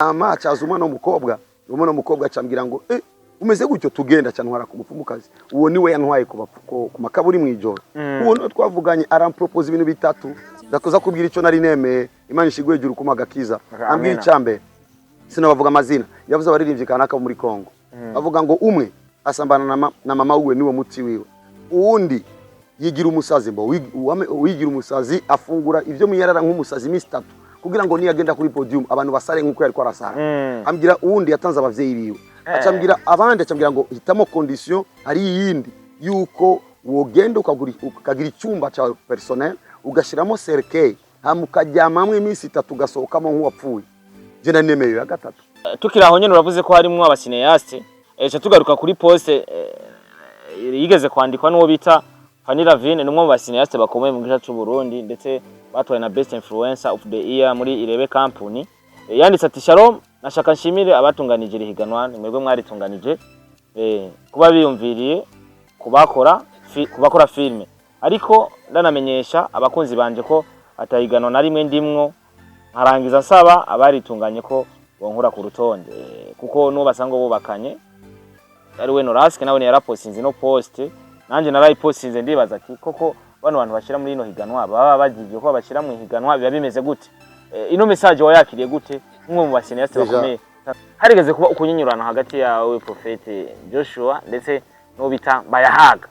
Hama acaza umwana w'umukobwa, umwana w'umukobwa acambwira ngo umeze gutyo, tugenda cyantwara ku mupfumukazi. Uwo niwe yantwaye ku makaburi mw'ijoro. Uwo niwe twavuganye, arampropose ibintu bitatu. Ndakuza kubwira icyo nari nemeye. Imana ishigwe hejuru kuma agakiza. Amina. Ambwira icyambere, sinabavuga amazina, yavuze abaririmbyi kanaka bo muri Kongo, avuga ngo umwe asambana na mama wiwe, niwe muti wiwe, uwundi yigira umusazi, mbo wigira umusazi afungura ibyo mwiyarara nk'umusazi iminsi 3 kugira ngo niyagenda kuri podium abantu basare nk'uko yariko arasara. Ambwira uwundi yatanze abavyeyi biwe. Acambwira abandi, acambwira ngo hitamo condition, hari iyindi yuko wogenda ukagira icyumba cyawe personnel, ugashiramo cercueil, hama ukaryamamwo iminsi 3, ugasohokamo nk'uwapfuye. Je nari nemeye ya gatatu. Tukiri aho nyene, uravuze ko harimwo aba cinéastes. Ca tugaruka kuri poste yigeze kwandikwa n'uwo bita Fanny Lavine, ni umwe mu ba cinéastes bakomeye mu gihugu cy'u Burundi, ndetse batwaye na Best Influencer of the Year muri Irebe Company. Yanditse ati: "Shalom, nashaka nshimire abatunganije iri higanwa, ni mwebwe mwaritunganije, kuba biyumviriye kubakora filme, ariko ndanamenyesha abakunzi banje ko atahiganwa na rimwe ndimwo, nkarangiza nsaba abaritunganye ko bonkura ku rutonde." Kuko n'uwo basanga bubakanye ari we Noraske, nawe yarapostinze no post, nanje narayipostinze, ndibaza ati koko bano bantu bashira muri ino higanwa baba bagiye ko bashyira mu higanwa biba bimeze gute? Ino message wayakiriye gute nk'umwe mu ba cinéastes bakomeye? Harigeze kuba ukunyinyurana hagati yawe, Prophète Joshua, ndetse n'uwo bita Bayahaga.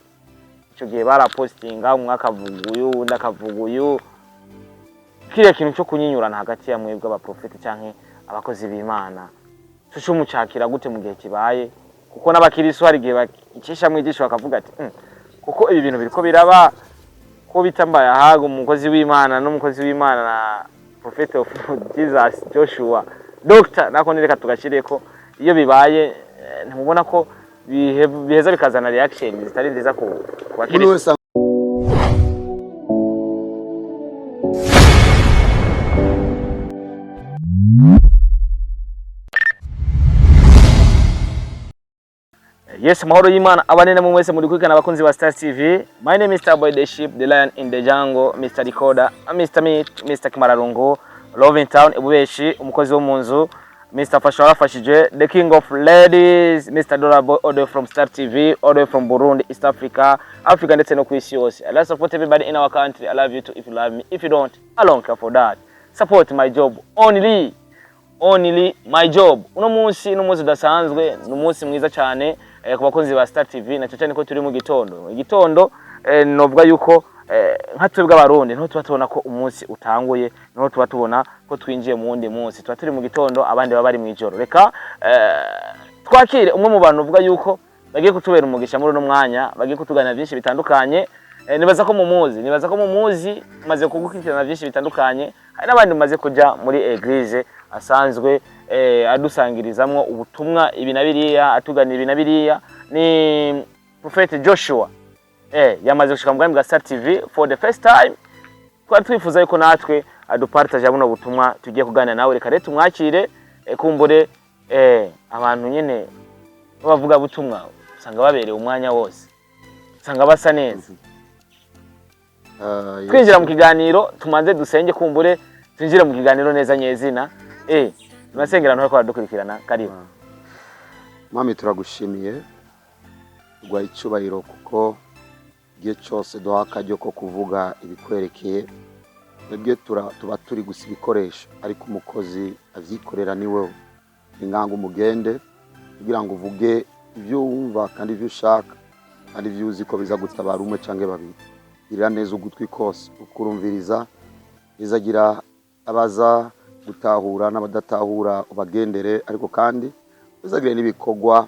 Ico gihe barapostinga, umwe akavuga uyu, uwundi akavuga uyu. Kiriya kintu cyo kunyinyurana hagati ya mwebwe abaprofeti canke abakozi b'Imana, cyo mucakira gute mu gihe kibaye? Kuko n'abakirisu hari igihe bacishamwo ijisho bakavuga ati: kuko ibi bintu biriko biraba ko bita Mbayahaga umukozi w'Imana n'umukozi w'Imana na Prophet of Jesus Joshua Doctor, nako nireka tugashireko." Iyo bibaye, ntimubona ko biheza bikazana reaction zitari nziza ku Umuntu bakirisu? wese. Yes, mahoro y'Imana abane namwe mwese muri kwikana, abakunzi ba Star TV. My name is Star Boy the Ship, the Lion in the Jungle, Mr. Recorder, Mr. Meat, Mr. Kimararungu, Love in Town, Ububeshi, umukozi wo mu nzu, Mr. Fasha warafashije, the King of Ladies, Mr. Dollar Boy, all the way from Star TV, all the way from Burundi, East Africa, Africa ndetse no ku isi yose. I love support everybody in our country. I love you too if you love me. If you don't, I don't care for that. Support my job only, only my job. Uno munsi ni umunsi udasanzwe, ni umunsi mwiza cyane ku bakunzi ba Star TV, na cyane ko turi mu gitondo. Igitondo, novuga yuko nka twebwe Abarundi niho tuba tubona ko umunsi utanguye, niho tuba tubona ko twinjiye mu wundi munsi. Tuba turi mu gitondo, abandi baba bari mu ijoro. Reka twakire umwe mu bantu uvuga yuko bagiye kutubera umugisha muri uno mwanya, bagiye kutuganira byinshi bitandukanye. Nibaza ko mumuzi, nibaza ko mumuzi, maze kugukurikirana byinshi bitandukanye. Hari n'abandi mumaze kuja muri église, asanzwe adusangirizamwo ubutumwa ibi na biriya, atuganira ibi na biriya. Ni Prophet Joshua, yamaze gushika mu bwami bwa Star TV for the first time. Twari twifuza yuko natwe adupartage buno butumwa tugiye kuganira nawe. Reka rero tumwakire. Kumbure abantu nyene b'abavuga butumwa usanga baberewe umwanya wose, usanga basa neza. Twinjira mu kiganiro, tumanze dusenge, kumbure twinjire mu kiganiro neza nyezina. Tunasengera ntuko baradukurikirana. Karibu. Mami, turagushimiye, tuguha icyubahiro kuko igihe cyose duha akaryo ko kuvuga ibikwerekeye, twebwe tuba turi gusa ibikoresho, ariko umukozi avyikorera ni wewe. Inganga umugende kugira ngo uvuge ibyo wumva kandi ibyo ushaka kandi ibyo uzi ko biza gutabara umwe cyangwa babiri. Girira neza ugutwi kose ukurumviriza, bizagira abaza gutahura n'abadatahura ubagendere, ariko kandi wezagire n'ibikorwa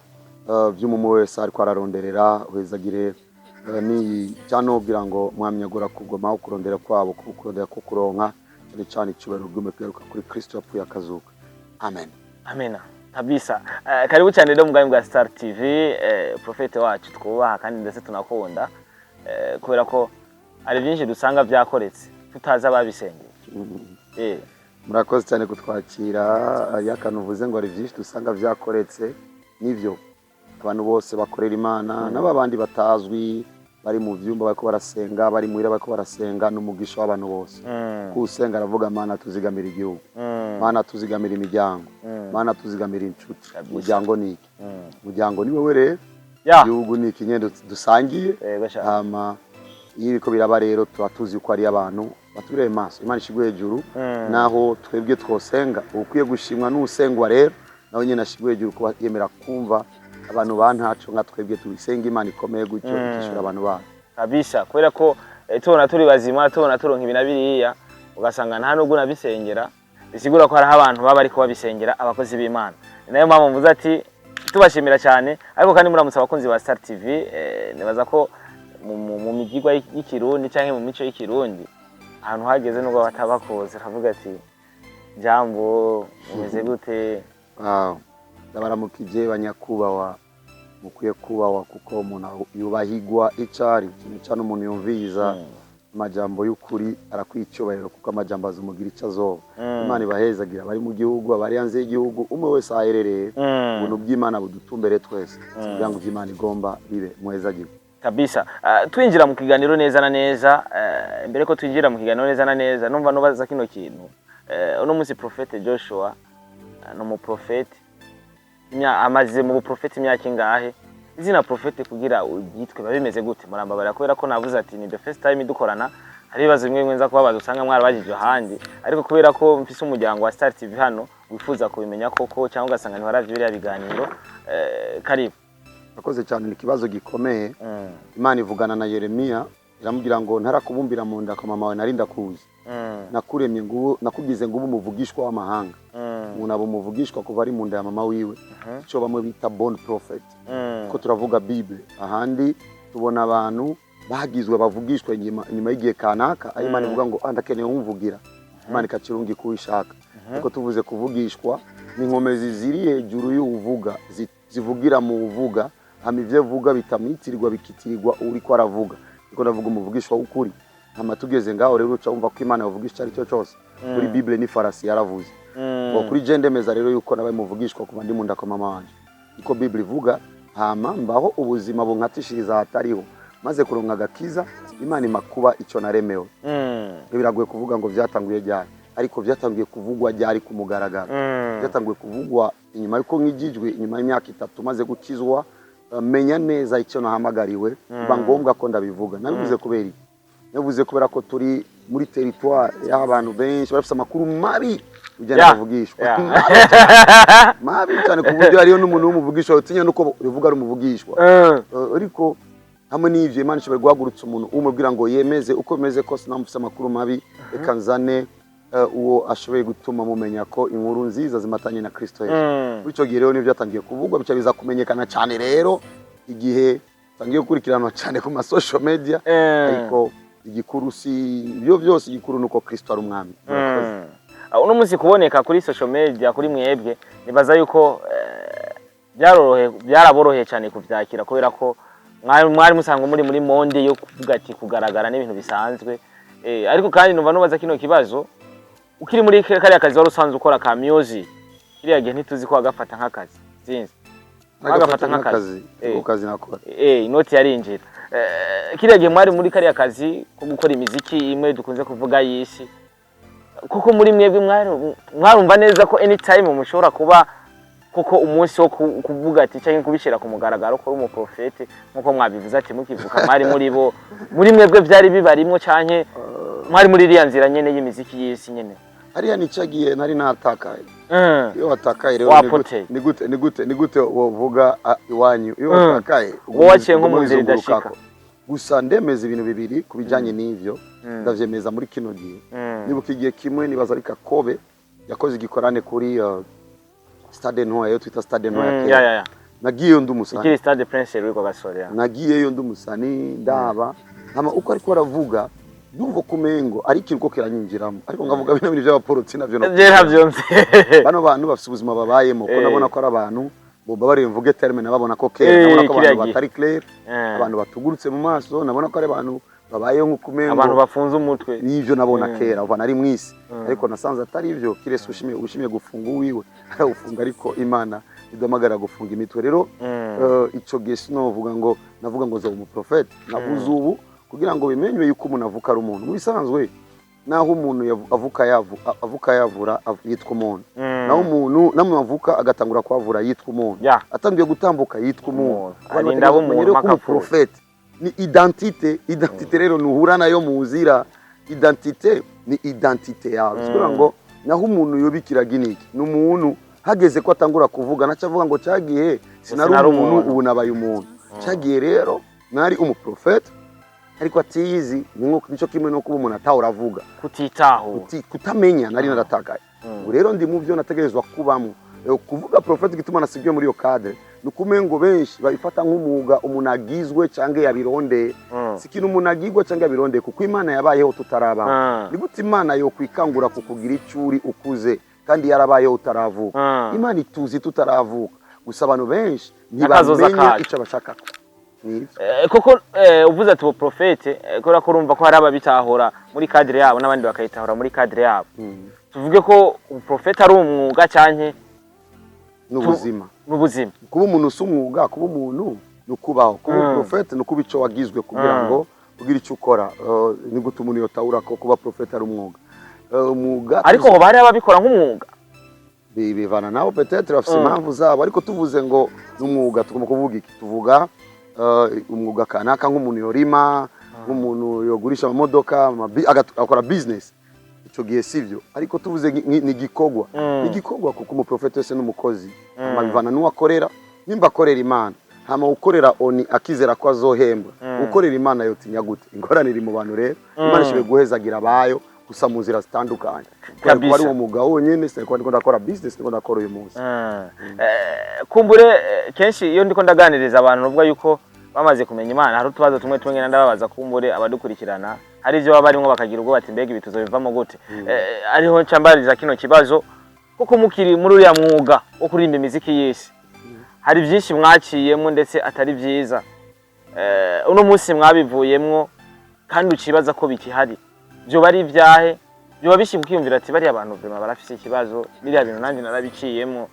by'umumu wese ariko araronderera, wezagire ni cyane kugira ngo mwamyagura kugoma kurondera kwabo, kurondera ko kuronka cyane cyane. Icyubahiro bw'ume kwiruka kuri Kristo yapfuye akazuka. Amen. Amena kabisa. Karibu cyane rero mu bwami bwa Star TV, profete wacu twubaha kandi ndetse tunakunda, kubera ko hari byinshi dusanga byakoretse tutazi ababisengeye. Murakoze cyane kutwakira. Hariyo akantu uvuze ngo hari byinshi dusanga byakoretse. Nibyo, abantu bose bakorera Imana n'abandi batazwi bari mu byumba bariko barasenga, bari muhira bariko barasenga, n'umugisha w'abantu bose. Kuko usenga aravuga: "Mana, tuzigamira igihugu, Mana, tuzigamira imiryango." Mana, tuzigamira inshuti. Kabisa. Umuryango ni iki? Umuryango ni wowe rero. Igihugu ni iki nyene dusangiye. Yego sha. Hama iyo biriko biraba rero, tuba tuzi ko ari abantu batureye maso. Imana ishigwe hejuru. Naho twebwe twosenga, ukwiye gushimwa n'usengwa rero nawe nyene ashigwe hejuru kuba yemera kumva abantu ba ntaco nka twebwe tubisenga Imana ikomeye gutyo, ikishura abantu bayo. Kabisa, kubera ko tubona turi bazima, tubona turonka ibi na biriya, ugasanga nta nubwo unabisengera, bisigura ko hariho abantu baba bariko babisengera, abakozi b'Imana. Ni nayo mpamvu mvuze ati tubashimira cyane. Ariko kandi muramutse abakunzi ba Star TV, nibaza ko mu migigwa y'ikirundi canke mu mico y'ikirundi, ahantu hageze nubwo batabakoze, aravuga ati: "Jambo, umeze gute?" Wow. Ndabaramukije banyakubahwa, mukwiye kubahwa kuko umuntu yubahigwa icari ikintu cyane. Umuntu yumviriza amajambo y'ukuri arakwiye icyubahiro, kuko amajambo azumugira icyo azoba. Imana ibahezagira, abari mu gihugu, abari hanze y'igihugu, umwe wese aherereye. Ubuntu bw'Imana budutumbere twese kugira ngo ivyo Imana igomba bibe. Muhezagirwe. Kabisa. Twinjira mu kiganiro neza na neza, mbere ko twinjira mu kiganiro neza na neza, numva nubaza kino kintu. Uno munsi Prophète Joshua ni umuprofete. Amaze mu buprofete imyaka ingahe? Izina prophète kugira uryitwe biba bimeze gute? Murambabarira kubera ko navuze ati ni the first time dukorana, hari ibibazo bimwe bimwe nza kubabaza usanga mwarabajije ahandi, ariko kubera ko mfise umuryango wa Star TV hano wifuza kubimenya koko, cyangwa ugasanga ntiwaravye biriya biganiro. Karibu. Urakoze cyane, ni ikibazo gikomeye. Imana ivugana na Yeremiya, iramubwira ngo: "Ntarakubumbira mu nda kwa mama wawe nari ndakuzi, nakuremye ngubu, nakugize ngubu umuvugishwa w'amahanga." Umuntu aba umuvugishwa kuva ari mu nda ya mama wiwe, icyo bamwe bita born prophet. Ko turavuga Bible, ahandi tubona abantu bagizwe bavugishwa inyuma y'igihe kanaka, aho Imana ivuga ngo: "Ah, ndakeneye umvugira." Imana ikakirunga ikuwishaka. Ariko tuvuze kuvugishwa, ni inkomezi ziri hejuru y'uvuga, zivugira mu uvuga, hama ivyo avuga bitamwitirirwa, bikitirirwa uriko aravuga. Niko ndavuga umuvugishwa w'ukuri. Hama tugeze ngaho rero, uca wumva ko Imana yavugisha icyo ari cyo cyose. Muri Bible ni farasi yaravuze. Ngo kuri je ndemeza rero yuko nabaye muvugishwa kuva ndi mu nda kwa mama wanje, niko Bible ivuga. Hama mbaho ubuzima bunkatishiriza ahatariho, maze kuronka agakiza, Imana ima kuba icyo naremewe. Biragoye kuvuga ngo byatanguye ryari, ariko byatanguye kuvugwa ryari ku mugaragaro? Byatanguye kuvugwa inyuma y'uko nkijijwe, inyuma y'imyaka 3 maze gukizwa, menya neza icyo nahamagariwe, biba ngombwa ko ndabivuga. Nabivuze kubera iki? Nabivuze kubera ko turi muri territoire y'abantu benshi bafite amakuru mabi ujyana bavugishwa, mabi cyane, ku buryo hariyo n'umuntu w'umuvugishwa utinya nuko bivuga ari umuvugishwa. Ariko hamwe n'ivyo, Imana ishobora guhagurutsa umuntu umubwira ngo yemeze uko bimeze kose, namufise amakuru mabi, reka nzane uwo ashoboye gutuma mumenya ko inkuru nziza zimatanye na Kristo Yesu. Muri icyo gihe rero nibyo byatangiye kuvugwa, bica biza kumenyekana cyane rero igihe tangiye gukurikiranwa cyane ku ma social media. Ariko igikuru si ibyo byose, igikuru ni uko Kristo ari umwami. Murakoze. Uno munsi kuboneka kuri social media kuri mwebwe, nibaza yuko byaraboroheye cyane kuvyakira, kubera ko mwari musanzwe muri monde yo kuvuga ati kugaragara n'ibintu bisanzwe. Ariko kandi numva nubaza kino kibazo: ukiri muri kariya kazi wari usanzwe ukora ka music, kiriya gihe ntituzi ko wagafata nk'akazi, sinzi. Nagafata Wagafata nk'akazi. nk'akazi, ako kazi nakora. Inoti yarinjira. Kiriya gihe mwari muri kariya kazi ko gukora imiziki imwe dukunze kuvuga y'isi, kuko muri mwebwe mwarumva neza ko anytime mushobora kuba koko umunsi wo kuvuga ati cyangwa kubishyira ku mugaragaro ko uri umuprofete, nk'uko mwabivuze ati mukivuka mwari muri bo, muri mwebwe byari bibarimwo, canke mwari muri iriya nzira nyene y'imiziki y'isi nyene? Hariya nicagiye nari natakaye. Iyo watakaye rero, Wapoteye. ni gute wovuga iwanyu iyo watakaye? Wowe waciye nko mu uguma nzira wizungurukako. idashika. Gusa ndemeza ibintu bibiri ku bijyanye n'ivyo, ndavyemeza muri kino gihe. Nibuka igihe kimwe, nibaza ari Kakobe yakoze igikorane kuri stade ntoya, iyo twita stade ntoya kera. Ya, ya, ya. Nagiyeyo ndi umusani. Ikiri stade Prince Louis Rwagasore, ya. Nagiyeyo ndi umusani, ndaba, hama uko ariko aravuga ndumva ko umengo ari ikintu ko kiranyinjiramo, ariko nkavuga bino bintu by'abaporoti navyo no Je ntabyo nzi. Bano bantu bafite ubuzima babayemo ko nabona ko ari abantu bari, mvuge terme, nababona ko kera nabona ko kiriya abantu gihe. batari clair, abantu batugurutse mu maso, nabona ko ari abantu babayeho nk'uko umengo Abantu bafunze umutwe. N'ivyo nabona kera uva nari mwisi, ariko nasanze atari ivyo. Kirese ushimye gufunga uwiwe arawufunga, ariko Imana iduhamagara gufunga imitwe rero. Ico gihe sinovuga ngo navuga ngo nzoba umuprofete. Navuze ubu kugira ngo bimenywe yuko umuntu avuka ari umuntu mu bisanzwe, naho umuntu avuka yavura, yitwa umuntu. Naho umuntu namwe avuka agatangura kwavura yitwa umuntu, atangiye gutambuka yitwa umuntu. Umuntu. Abantu Arinda abo bategerezwa kumenya umuntu rero ko mpaka apfuye. umuprofete ni identité. Identité rero nuhura nayo mu nzira. Identité ni identité yawe. Kugira ngo naho umuntu yobikiraga iniki, ni umuntu hageze ko atangura kuvuga, naco avuga ngo cyagihe sinari Sinari umuntu, umuntu. ubu nabaye umuntu. Cyagiye rero nari umuprofete ariko atiyizi, ni nico kimwe no kuba umuntu atahora avuga. Kutitahura. Kutamenya nari naratakaye. Ubu rero ndi mu byo nategerezwa kubamo. Kuvuga prophète, gituma nasigiye muri iyo cadre ni ukumengo benshi babifata nk'umwuga umuntu agizwe cyangwa yabirondeye. Si ikintu umuntu agirwa cyangwa yabirondeye, kuko Imana yabayeho tutarabaho. Ni gute Imana yo kwikangura kukugira icyo uri ukuze kandi yarabayeho utaravuka? Imana ituzi tutaravuka, gusa abantu benshi N'akazoza ntibamenya kacu. icyo bashaka. Nivyo. Koko uvuze ati ubuprofete, kubera ko urumva ko hari ababitahura muri cadre yabo n'abandi bakayitahura muri cadre yabo, tuvuge ko ubuprofete ari umwuga canke N'ubuzima. N'ubuzima. Kuba umuntu si umwuga, kuba umuntu ni ukubaho. Kuba umuprofete ni ukuba icyo wagizwe kugira ngo ugire icyo ukora. Ni gute umuntu yotahura ko kuba profete ari umwuga? Umwuga Ariko hoba hari ababikora nk'umwuga. Bivana nabo, peut-être bafite impamvu zabo, ariko tuvuze ngo ni umwuga tugomba kuvuga iki? Tuvuga umwuga kanaka, nk'umuntu yorima, nk'umuntu yogurisha amamodoka, agakora business, icyo gihe sivyo. Ariko tuvuze ni igikorwa, ni igikorwa, kuko umuprofete wese n'umukozi. Hama bivana n'uwakorera. Nimba akorera Imana, hama ukorera oni akizera ko azohembwa, ukorera Imana yotinya gute? Ingorane iri mu bantu rero. Imana ishoboye guhezagira abayo gusa mu nzira zitandukanye. Kubera ko ari uwo mwuga wonyene, sinariko ndiko ndakora business, ndiko ndakora uyu munsi. Kumbure kenshi iyo ndiko ndaganiriza abantu nuvuga yuko bamaze kumenya Imana, hari utubazo tumwe tumwe ngenda ndababaza. Kumbure abadukurikirana hari ivyo baba barimwo bakagira ubwoba ati: "Mbega ibi tuzobivamo gute?" Ariho nca mbariza kino kibazo: kuko mukiri muri uriya mwuga wo kuririmba imiziki y'isi, hari byinshi mwaciyemo ndetse atari byiza. Uno munsi mwabivuyemwo kandi ucibaza ko bikihari, vyoba ari ibyahe? Vyoba bishika ukiyumvira ati: "Bariya bantu vraiment barafise ikibazo, biriya bintu nanjye narabiciyemwo,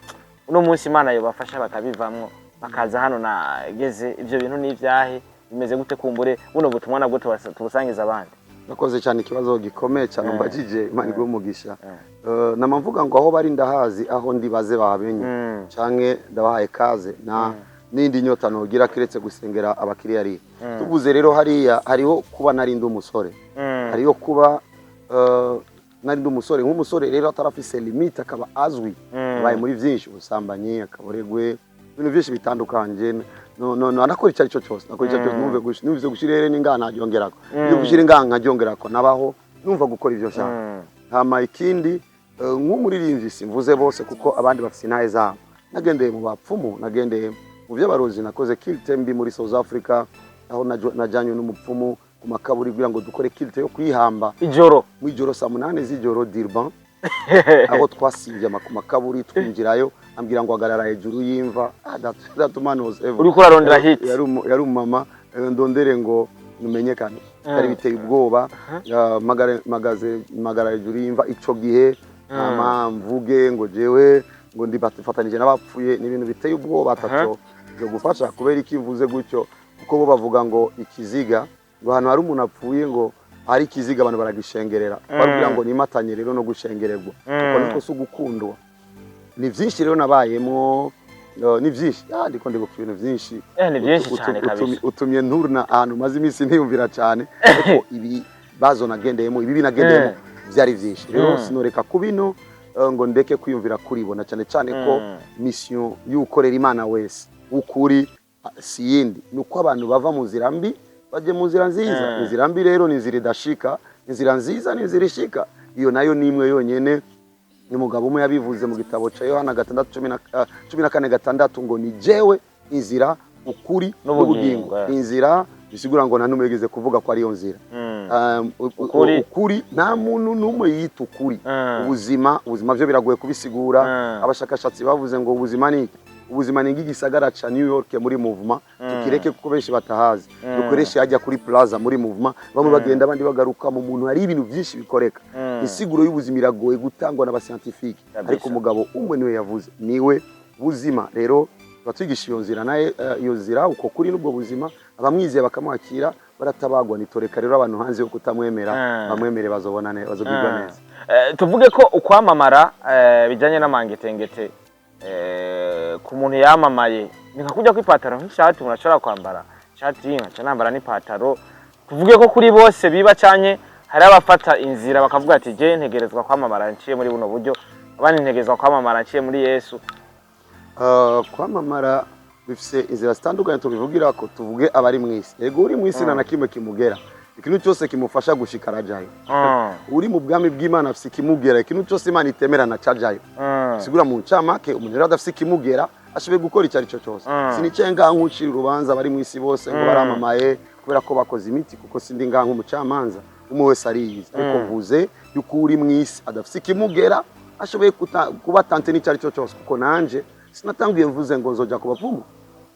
uno munsi Imana yobafasha bakabivamwo bakaza hano nageze." Ivyo bintu ni ibyahe, bimeze gute? Kumbure buno butumwa nabwo tubusangiza abandi. Nakoze cyane, ikibazo gikomeye cyane umbajije, Imana iguhe umugisha. Nama mvuga ngo aho bari ndahazi, aho ndi baze bahabenye, canke ndabahaye kaze na n'indi nyota nogira kiretse gusengera abakiriya. Ari tuvuze rero hariya hariho kuba nari ndi umusore, hariho kuba nari ndi umusore, nk'umusore rero atarafise limite, akaba azwi, abaye muri byinshi, ubusambanyi, akaboregwe, ibintu byinshi bitandukanye. No, nakora icyo ari cyo cyose, nakora icyo ari cyo cyose. Numve gushira rero n'ingana nkaryongerako, numve gushira ingana nkaryongerako, nabaho numva gukora ibyo nshaka. Hama ikindi, nk'umuririmbyi, simvuze bose kuko abandi bafise intahe zabo, nagendeye mu bapfumu, nagendeye mu by'abarozi, nakoze culte mbi muri South Africa, aho najanywe n'umupfumu ku makaburi kugira ngo dukore culte yo kwihamba. Ijoro? Mu ijoro, saa 8 z'ijoro, Durban, aho twasimbye ku makaburi, twinjirayo, ambwira ngo hagarara hejuru y'imva. Ah, that man was evil. Uriko urarondera hit. Yari umumama, ndondere ngo numenyekane. Byari biteye ubwoba. Magara hejuru y'imva ico gihe, hama mvuge ngo jewe ngo ndifatanije n'abapfuye, ni ibintu biteye ubwoba ataco byo gufasha. Kubera iki mvuze gutyo? Kuko bo bavuga ngo ikiziga, ngo ahantu hari umuntu apfuye, ngo hari ikiziga, abantu baragishengerera, barubwira ngo nimatanye rero no gushengererwa, kuko niko si ugukundwa. Ni byinshi rero nabayemwo, ni byinshi. Ndiko ndibuka ibintu byinshi. Ni byinshi cyane kabisa. Utumye nturuna ahantu maze iminsi ntiyumvira cyane, ariko ibibazo nagendeyemo, ibibi nagendeyemo byari byinshi rero. Sinoreka kubino ngo ndeke kwiyumvira kuribona, cyane cyane ko mission y'ukorera Imana wese ukuri, si yindi, ni uko abantu bava mu nzira mbi bajye mu nzira nziza. Inzira mbi rero ni inzira idashika, inzira nziza ni inzira ishika. Iyo nayo ni imwe yonyene. Ni umugabo umwe yabivuze mu gitabo cya Yohana gatandatu 14:6 ngo: "Ni jewe inzira, ukuri n'ubugingo." N'ubugingo. Inzira bisigura ngo nta n'umwe yigeze kuvuga ko ariyo nzira. Ukuri. Ukuri, nta muntu n'umwe yita ukuri. Ubuzima, ubuzima byo biragoye kubisigura. Abashakashatsi bavuze ngo ubuzima ni iki? Ubuzima ni nk'igisagara ca New York muri movement. Tukireke kuko benshi batahazi. Dukoreshe hajya kuri plaza muri movement, bamwe bagenda abandi bagaruka, mu muntu hari ibintu byinshi bikoreka. Insiguro y'ubuzima iragoye gutangwa n'abascientifique, ariko umugabo umwe niwe yavuze niwe buzima. Rero batwigisha iyo nzira naye, iyo nzira, uko kuri n'ubwo buzima, abamwizeye bakamwakira baratabagwa. Nitoreka rero abantu hanze yo kutamwemera, bamwemere bazobona neza, bazobwirwa neza. Tuvuge ko ukwamamara bijanye n'amangetengete, ku muntu yamamaye ni nka kujya kw'ipataro, nk'ishati umuntu ashobora kwambara ishati, nkaca nambara n'ipataro. Tuvuge ko kuri bose biba, canke hari abafata inzira bakavuga ati: "Je ntegerezwa kwamamara nciye muri buno buryo," abandi: "Ntegerezwa kwamamara nciye muri Yesu." Kwamamara bifise inzira zitandukanye. Tubivugira ko tuvuge abari mw'isi, yego, uri mw'isi nta na kimwe kimugera, ikintu cyose kimufasha gushika arajayo. Uri mu bwami bw'Imana afise ikimugera, ikintu cyose Imana itemera nacajayo. Sigura mu ncamake, umuntu rero adafise ikimugera ashoboye gukora icyo ari cyo cyose. Sinicaye ngaha nk'ucira urubanza bari mw'isi bose ngo baramamaye kubera ko bakoze imiti, kuko sindi ngaha nk'umucamanza, umwe wese ariyizi. Ariko mvuze yuko uri mw'isi adafise ikimugera ashoboye kuba tenté n'icyo ari cyo cyose, kuko nanje sinatanguye mvuze ngo nzoja ku bapfumu,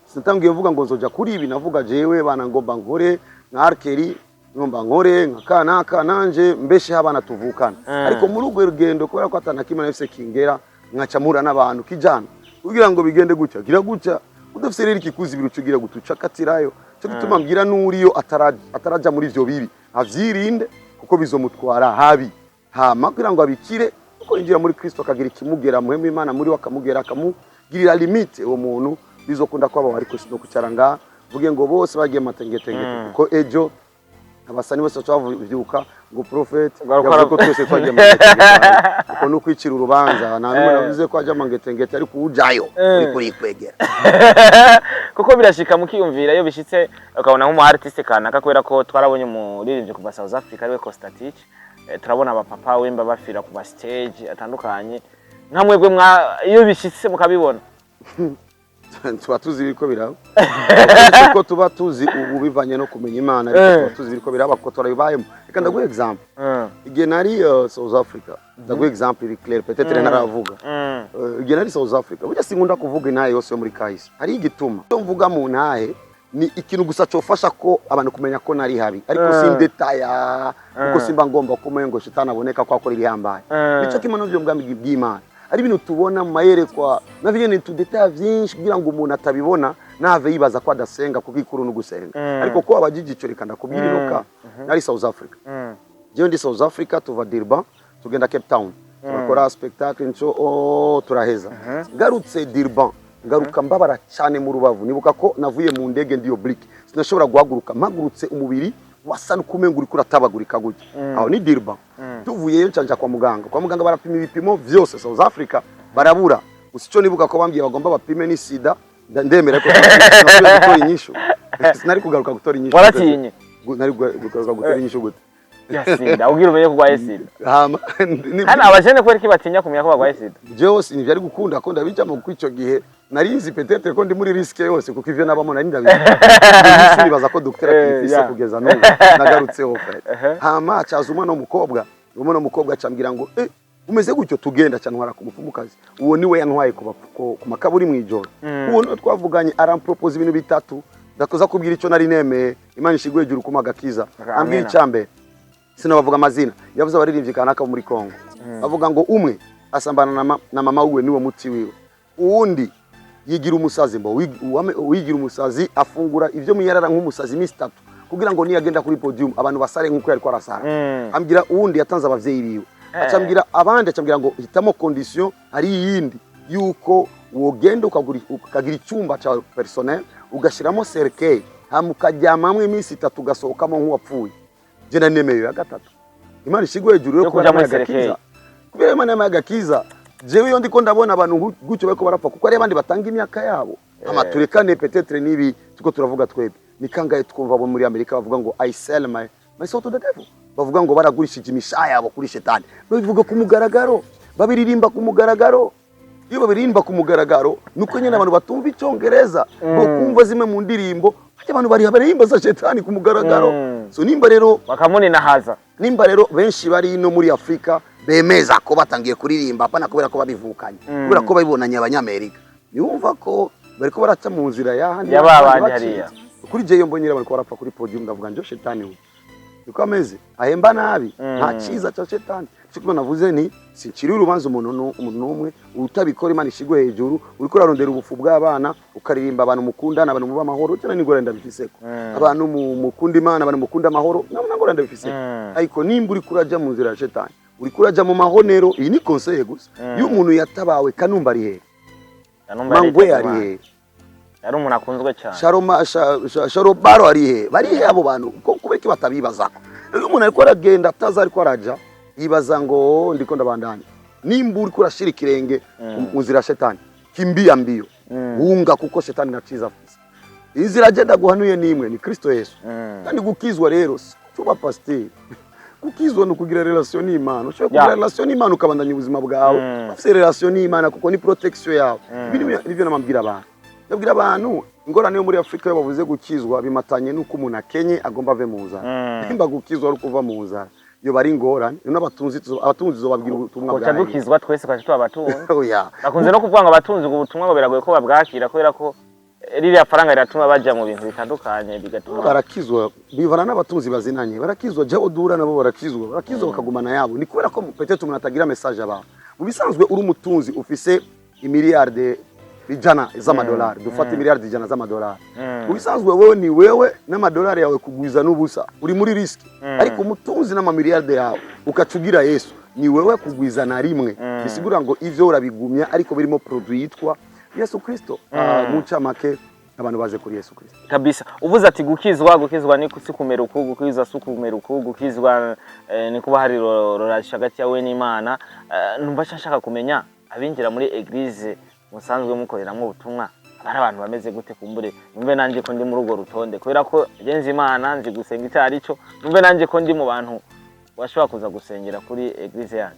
sinatanguye mvuga ngo nzoja kuri ibi. Navuga: "Jewe bana, ngomba nkore nka Arkeri, ngomba nkore nka kanaka, nanje mbesheho abana tuvukana." Ariko muri urwo rugendo, kubera ko atana kimwe nafise kingera, nkaca mpura n'abantu kijana kugira ngo bigende gutya, gira gutya, udafise rero ikikuzi ibiri ucugira gutuca katirayo. Cyo gituma mbwira n'uriyo ataraja muri ivyo bibi avyirinde, kuko bizomutwara habi. Hama kugira ngo abikire kuko yinjira muri Kristo, akagira ikimugera, muhemu Imana muri we akamugera, akamugirira limite, uwo muntu bizokunda kwaba. Ariko sino kwicara ngaha mvuge ngo bose bagiye matengetengete, kuko ejo abasani bose baca bavyuka ngo prophet yavuze ko twese twagiye matengetengete. Uko ni ukwicira urubanza. Nta n'umwe navuze ko ajya mangetengete, ariko ujayo uriko urikwegera. Kuko birashika mukiyumvira, iyo bishitse ukabona nk'umu artiste kanaka, kubera ko twarabonye umuririmbyi kuva South Africa ariwe Costa Titch, turabona abapapa wemba bafira ku ma stage atandukanye. Nka mwebwe mwa iyo bishitse mukabibona? Tuba tuzi ibiriko biraba, ko tuba tuzi ubu bivanye no kumenya Imana, ariko tuba tuzi ibiriko biraba kuko turabibayemo. Reka ndaguha example. Igihe nari South Africa, ndaguha example iri clair, peut-être ntaravuga. Igihe nari South Africa, burya sinkunda kuvuga intahe yose yo muri kahise, hari igituma. Icyo mvuga mu ntahe ni ikintu gusa cofasha ko abantu kumenya ko nari habi, ariko sindetaya, kuko simba ngomba kumenya ngo shitani aboneka ko akora ibihambaye. Nico kimwe n'ivyo bwami bw'Imana, ari ibintu tubona mu mayerekwa navyo nyene tudetaya vyinshi kugira ngo umuntu atabibona nave yibaza ko adasenga, kuko ikuru no gusenga. Ariko ko abajiji ico, reka ndakubwira inoka nari South Africa. Jewe ndi South Africa, tuva Durban tugenda Cape Town, turakora spectacle nco, oh, turaheza. Ngarutse Durban, ngaruka mbabara cyane mu rubavu. Nibuka ko navuye mu ndege ndi oblique, sinashobora guhaguruka. Mpagurutse umubiri wasa n'ukumenga uriko uratabagurika gutya. Aho ni Durban. Tuvuyeyo ncanja kwa muganga. Kwa muganga barapima ibipimo vyose, South Africa barabura. Gusa ico nibuka ko bambwiye bagomba bapime ni sida. Ndemera ko sinasubiye gutora inyishu, sinari kugaruka gutora inyishu. Waratinye? Nari kugaruka gutora inyishu gute? Ya sida, ugira umenye ko urwaye sida. Hama Hano abajene kubera iki batinya kumenya ko barwaye sida? Jewe ntivyari gukunda ko ndabijamo, kuko ico gihe nari nzi peut-être ko ndi muri risque yose, kuko ivyo nabamo nari ndabizi. Inyishu nibaza ko docteur akifise kugeza n'ubu nagarutseho fait. Hama acaza umwana w'umukobwa, umwana w'umukobwa acambwira ngo: "Eh, umeze gutyo, tugenda." Cantwara ku mupfumukazi. Uwo niwe yantwaye ku makaburi mw'ijoro. Uwo niwe twavuganye, arampropose ibintu bitatu. Ndakoza kubwira icyo nari nemeye. Imana ishiguye hejuru kuma agakiza. Ambwira icambere, sinabavuga amazina, yavuze abaririmbyi kanaka bo muri Kongo, avuga ngo umwe asambana na mama wiwe, niwe muti wiwe, uwundi yigira umusazi, mbo wigira umusazi afungura ivyo muyarara nk'umusazi iminsi 3 kugira ngo niyagenda kuri podium abantu basare nk'uko yariko arasara. Ambwira uwundi yatanze abavyeyi biwe. Acambwira abandi, acambwira ngo hitamo condition, hari iyindi yuko wogenda ukagira icyumba cyawe personnel, ugashiramo cercueil, hama ukaryamamwo iminsi 3, ugasohokamo nk'uwapfuye. Je nari nemeye ya gatatu. Imana ishigwe hejuru yo Yo kuba kuja muri yampaye agakiza. cercueil. Kubera Imana yampaye agakiza, jewe iyo ndiko ndabona abantu gutyo bariko barapfa, kuko hari abandi batanga imyaka yabo. Hama turekane peut-être n'ibi tuko turavuga twebwe, ni kangahe twumva abo muri Amerika bavuga ngo "I sell my soul to the devil", bavuga ngo baragurishije imishaha yabo kuri shetani, babivuga ku mugaragaro, babiririmba ku mugaragaro. Iyo babiririmba ku mugaragaro, nuko nyine abantu batumva icyongereza bo kumva zimwe mu ndirimbo hajya abantu bari baririmba za shetani ku mugaragaro. So nimba rero Bakamuninahaza. Nimba rero benshi bari no muri Afurika bemeza ko batangiye kuririmba, apana kubera ko babivukanye, kubera ko babibonanye abanyamerika, niwumva ko bariko baraca mu nzira y'ahandi Ya ba bandi bacitse. hariya. Kuri jewe mbonye bariko barapfa kuri podium, ndavuga njo shetani we niko ameze, ahemba nabi. Nta ciza ca shetani. Cyo kuba navuze nti sinciriye urubanza umuntu umuntu n'umwe utabikora. Imana ishigwe hejuru. Uriko urarondera ubufu bw'abana, ukaririmba abantu mukundana, abantu muba amahoro cyane, n'ingorane ndabifiseko. Abantu mukunda Imana, abantu mukunda amahoro, nabo nangorane ndabifiseko. Ariko nimba uriko uraja mu nzira ya shetani, Uriko uraja mu mahonero. Iyi ni conseil gusa. Iyo umuntu yatabawe, Kanumba ari hehe? Kanumba Mangwe yaritabye ari Imana. hehe? Yari umuntu akunzwe cyane. Sharoma Sharobaro ari he? Bari he abo bantu? Ko kubera iki batabibazako? Iyo umuntu ariko aragenda atazi ariko araja, yibaza ngo: "Oh, ndiko ndabandanya." Nimba uriko urashira ikirenge mu nzira ya shetani, kimbia mbio, hunga, kuko shetani naciza afise. Inzira agenda guhanuye nimwe, ni Kristo Yesu. Kandi gukizwa rero si kuba pasiteri. Gukizwa ni ukugira relation n'Imana. Ushobora kugira relation n'Imana, ukabandanya ubuzima bwawe ufise relation n'Imana, kuko ni protection yawe. Ibi nibyo namabwira abantu. Ndabwira abantu, ingorane yo muri Afurika, iyo bavuze gukizwa bimatanye n'uko umuntu akenye, agomba ave mu nzara. Nimba gukizwa ari ukuva mu nzara, iyo bari ingorane. N'abatunzi, abatunzi zobabwira ubutumwa Koca bwa dukizwa twese, twaca tuba abatunzi. Oya. Bakunze no kuvuga ngo abatunzi ubwo butumwa ngo biragoye ko babwakira, kubera ko ririya faranga riratuma baja mu bintu bitandukanye, bigatuma Barakizwa bivana n'abatunzi bazinanye, barakizwa jabo dura nabo barakizwa, barakizwa bakagumana yabo. Ni kubera ko peut-être umuntu atagira message abantu. Mu bisanzwe uri umutunzi, ufise imiliyarde 100 z'amadolari, dufate imiliyarde 100 z'amadolari, mu bisanzwe wewe ni wewe n'amadolari yawe kugwiza n'ubusa, uri muri risque. Ariko umutunzi n'amamiliyarde yawe ukacugira Yesu, ni wewe kugwiza na rimwe. Bisigura ngo ivyo urabigumya, ariko birimo produit yitwa Yesu Kristo. Mu ncamake, abantu baze kuri Yesu Kristo. Kabisa. Uvuze ati gukizwa, gukizwa ni si kumera uku, gukizwa si kumera uku, gukizwa ni kuba hari relation hagati yawe n'Imana. Numva nshaka kumenya abinjira muri église musanzwe mukoreramwo ubutumwa aba ari abantu bameze gute, kumbure numve nanje ko ndi muri urwo rutonde, kubera ko je nzi Imana, nzi gusenga icyo ari cyo, numve nanje ko ndi mu bantu bashobora kuza gusengera kuri église yanyu.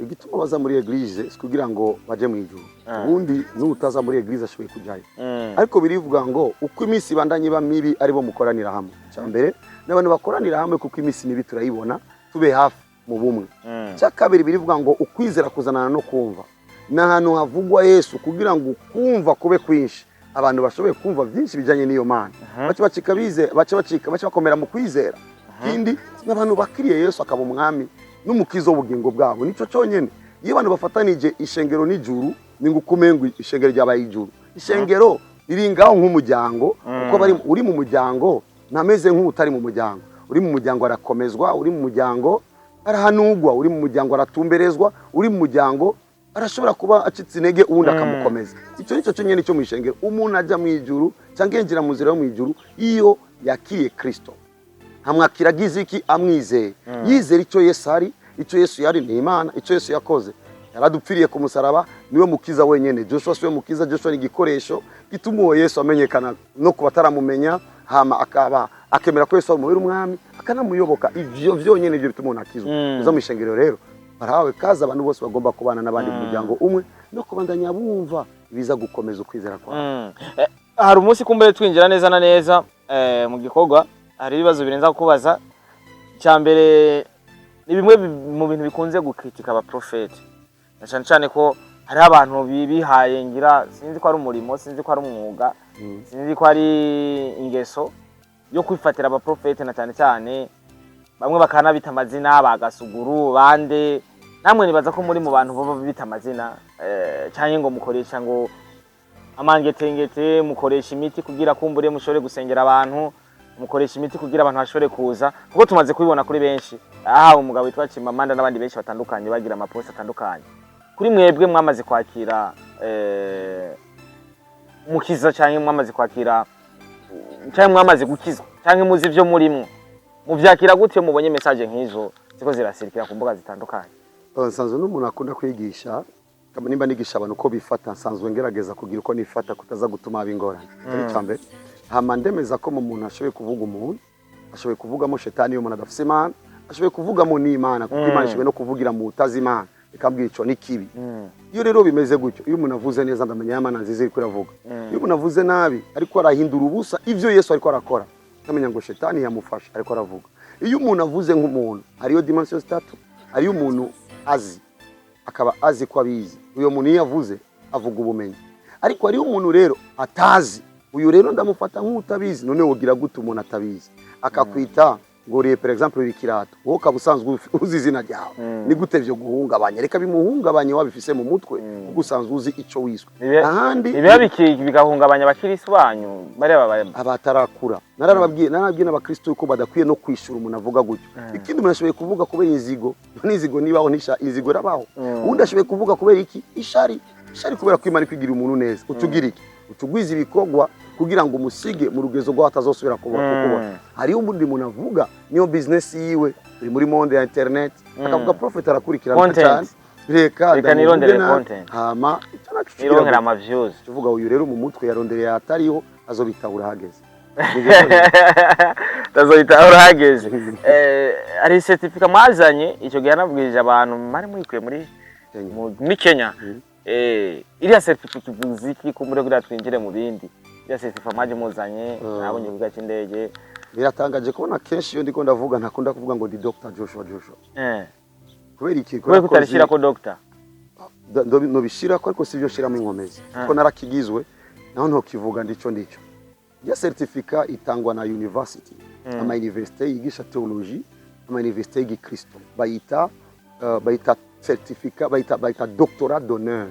Igituma baza muri église si kugira ngo baje mu ijuru. Ubundi n'utaza muri église ashoboye kujayo. Ariko birivuga ngo uko iminsi ibandanye iba mibi, aribo mukoranira hamwe. Icya mbere ni abantu bakoranira hamwe, kuko iminsi mibi turayibona, tube hafi mu bumwe. Icya kabiri, birivuga ngo ukwizera kuzanana no kumva. Ni ahantu havugwa Yesu kugira ngo ukumva kube kwinshi, abantu bashoboye kumva byinshi bijyanye n'iyo Mana, bace bacika bize, bace bacika, bace bakomera mu kwizera. Ikindi, n'abantu bakiriye Yesu akaba umwami n'umukiza w'ubugingo bwabo. Nicyo cyonyine. Iyo abantu bafatanije ishengero n'ijuru, ni ngo ukumengo ishengero ryabaye ijuru. Ishengero riri ngaho nk'umuryango, kuko bari uri mu muryango ntameze nk'utari mu muryango. Uri mu muryango arakomezwa, uri mu muryango arahanugwa, uri mu muryango aratumberezwa, uri mu muryango arashobora kuba acitse intege, uwundi akamukomeza. Icyo nicyo cyonyine cyo mu ishengero. Umuntu ajya mu ijuru cyangwa yinjira mu nzira yo mu ijuru iyo yakiriye Kristo, amwakira agize iki? Amwizeye, yizera icyo Yesu ari. Icyo Yesu yari ni Imana. Icyo Yesu yakoze, yaradupfiriye ku musaraba, niwe mukiza wenyine. Joshua siwe mukiza. Joshua ni igikoresho gituma uwo Yesu amenyekana no ku bataramumenya, hama akaba akemera ko Yesu amubera umwami, akanamuyoboka. Ivyo vyonyene ivyo bituma umuntu akizwa. Uza mu ishengero rero barahawe kaza, abantu bose bagomba kubana n'abandi mu muryango umwe no kubandanya bumva ibiza gukomeza ukwizera kwawe. Hari umunsi kumbere twinjira neza na neza mu gikorwa, hari ibibazo birenza kubaza. Icya mbere ni bimwe mu bintu bikunze gukritika abaprofeti, na cyane cyane ko hariho abantu bihaye, ngira sinzi ko ari umurimo, sinzi ko ari umwuga, sinzi ko ari ingeso yo kwifatira abaprofeti, na cyane cyane bamwe bakanabita amazina bagasuguru bande. Namwe nibaza ko muri mu bantu baba bita amazina, cyangwa ngo mukoresha ngo amangetengete, mukoresha imiti kugira kumbure mushobore gusengera abantu, mukoresha imiti kugira abantu bashobore kuza, kuko tumaze kubibona kuri benshi. Aha umugabo witwa Chimamanda n'abandi benshi batandukanye bagira amapost atandukanye. Kuri mwebwe mwamaze kwakira umukiza, cyangwa mwamaze kwakira, cyangwa mwamaze gukizwa, cyangwa muzi ivyo murimwo, muvyakira gute iyo mubonye message nk'izo ziko zirasirikira ku mbuga zitandukanye? Nsanzwe n'umuntu akunda kwigisha. Kama nimba nigisha abantu uko bifata, nsanzwe ngerageza kugira uko nifata kutaza gutuma haba ingorane. Icyo ni icya mbere. Hama ndemeza ko mu muntu ashoboye kuvuga, umuntu ashoboye kuvugamo shetani. Iyo umuntu adafise Imana, ashoboye kuvugamo n'Imana, kuko Imana ishoboye no kuvugira mu utazi Imana, ikambwira ico ni kibi. Iyo rero bimeze gutyo, iyo umuntu avuze neza, ndamenya ya Mana nziza iriko iravuga. Iyo umuntu avuze nabi, ariko arahindura ubusa ivyo Yesu ariko arakora, ndamenya ngo shetani yamufasha, ariko aravuga. Iyo umuntu avuze nk'umuntu, hariyo dimension zitatu. Hariyo umuntu azi, akaba azi ko abizi. Uyo muntu iyo avuze, avuga ubumenyi. Ariko hariyo umuntu rero atazi. Uyu rero ndamufata nk'utabizi. None wogira gute umuntu atabizi akakwita Ngo uriye, par exemple, uri ikirato, wowe ukaba usanzwe uzi izina ryawe, ni gute vyo guhungabanya? Reka bimuhungabanye wabifise mu mutwe, kuko usanzwe uzi ico wiswe. Ahandi Ibiba bigahungabanya abakirisi banyu bareba Abatarakura, narababwiye, narababwiye n'abakristo yuko badakwiye no kwishura umuntu avuga gutyo. Ikindi, umuntu ashoboye kuvuga kubera inzigo, n'inzigo nibaho, nisha inzigo irabaho. Uwundi ashoboye kuvuga kubera iki? Ishari, ishari, kubera ko Imana ikwigira umuntu neza, utugira iki? Utugwiza ibikorwa kugira ngo umusige mu rugezo rwaho atazosubira kubona. Kukubona hariho ubundi muntu avuga, niyo business yiwe, turi muri monde ya internet, akavuga prophet arakurikirana Content. cyane, reka Reka ndamuvuge nirondere nabi. content. Hama icyo naco Nironkera ama views. Tuvuga uyu rero mu mutwe yarondereye atariho, azobitahura hageze. Tazoyita urahageze. Hari certificat mwazanye icyo gihe, yanabwirije abantu mwari muyikuye muri Kenya. Muri Kenya. Iriya certificat ivuze iki ko muri kugira twinjire mu bindi? Iriya certificat mwaje muzanye, nabonye ku kibuga cy'indege. Biratangaje kubona kenshi iyo ndiko ndavuga ntakunda kuvuga ngo ndi Dr Joshua Joshua. Kubera iki? Kubera ko kutarishira ko doctor. Nobishirako, ariko sivyo nshiramo inkomezi, kuko narakigizwe, naho ntokivuga ndico ndico. Iyo certificat itangwa na university, ama université yigisha theologie, ama université y'igikristo, bayita certificat, bayita doctorat d'honneur,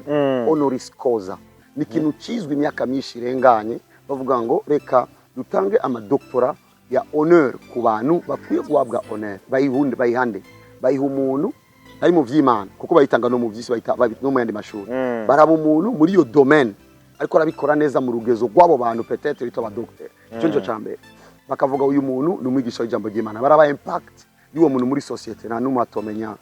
honoris causa. Ni ikintu kizwi imyaka myinshi irenganye, bavuga ngo reka dutange amadoktora ya honneur ku bantu bakwiye guhabwa honneur. Bayihunde, bayihande, bayiha umuntu ari mu vy'Imana, kuko bayitanga no mu vy'isi, bayita no mu yandi mashuri. Baraba umuntu muri iyo domaine ariko arabikora neza mu rugezo rw'abo bantu peut-être bitwa abadocteur. Icyo nico ca mbere. Bakavuga uyu muntu ni umwigisha w'ijambo ry'Imana, baraba impact y'uwo muntu muri société, nta n'umwe atomenya,